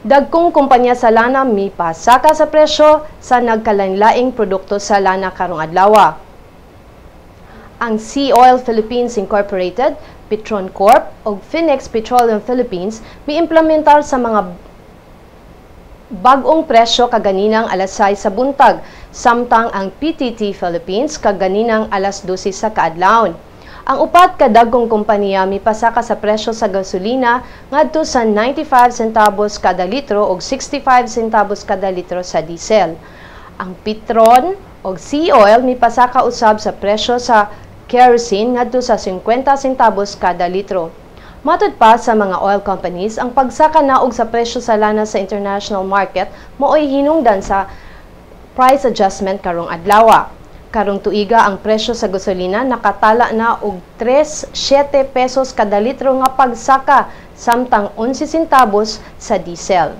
Dagkong kumpanya sa lana mipasaka sa presyo sa nagkalainlaing produkto sa lana karong adlaw. Ang Sea Oil Philippines Incorporated, Petron Corp ug Phoenix Petroleum Philippines miimplementar sa mga bag-ong presyo kaganinang alas 6 sa buntag, samtang ang PTT Philippines kaganinang alas 12 sa kaadlawon. Ang upat ka dagkong kompanya mipasaka sa presyo sa gasolina ngadto sa 95 centavos kada litro ug 65 centavos kada litro sa diesel. Ang Petron ug Sea Oil mipasaka usab sa presyo sa kerosene ngadto sa 50 centavos kada litro. Matud pa sa mga oil companies, ang pagsaka naog sa presyo sa lana sa international market mao'y hinungdan sa price adjustment karong adlaw. Karong tuiga, ang presyo sa gasolina nakatala na og 3.7 pesos kada litro nga pagsaka, samtang 11 centavos sa diesel.